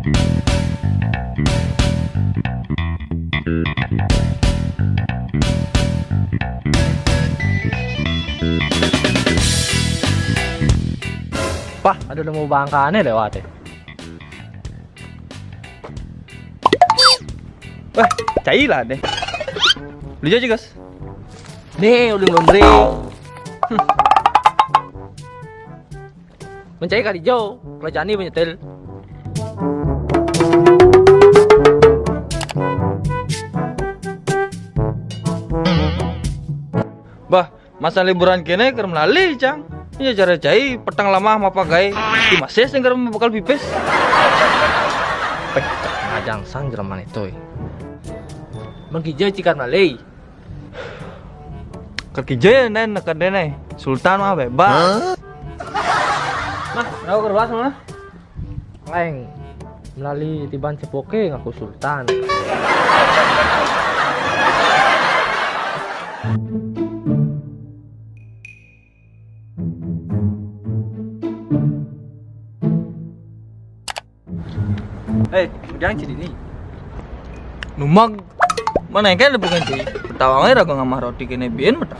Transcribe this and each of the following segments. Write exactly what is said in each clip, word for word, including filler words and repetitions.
Pah, ada nemu bangkane lewat e. Wah, cai lah deh. Beli aja, Gus. Nih, uling laundry. Mencai kali jo, kerajaan ini penyetel. Bah, masa liburan kene ker melali, Cang. Iya, cara cai petang lama sama pagai. Di masih sing ker bakal pipis. Peh, ajang sang jereman itu. Mengkija cikar melali. Ker kija ya, Nen, nekan dene. Sultan mah bebas. Nah, aku kerbas mana? Lain melali tiban cepoke ngaku sultan. Eh, udah jadi ni. Numag. Mana yang kan bukan sih? Petawangnya ragu ngamah roti kene bien mata.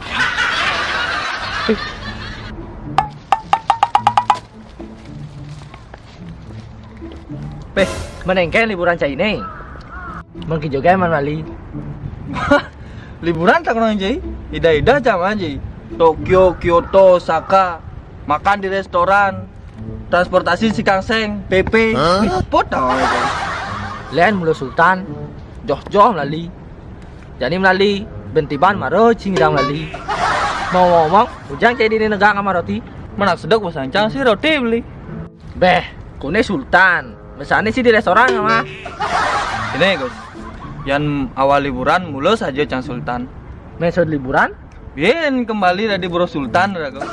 Peh, menengke liburan cai ne. Mengki juga emang lali. Liburan tak kurang cai. Ida-ida jam aja. Tokyo, Kyoto, Osaka. Makan di restoran. Transportasi sikangseng, P P. Hah? Apa tau itu? Len mulu Sultan. Joh-joh melali. Jadi melali, bentiban maro cing dah melali. Mau ngomong, ujang cai di negara sama roti. Mana sedek bosan cang sih roti beli. Beh, kune Sultan. Mesane sih di restoran sama. Ini, Gus. Yan awal liburan mulu saja cang Sultan. Mesod liburan? Bien kembali dari bro Sultan, ragu.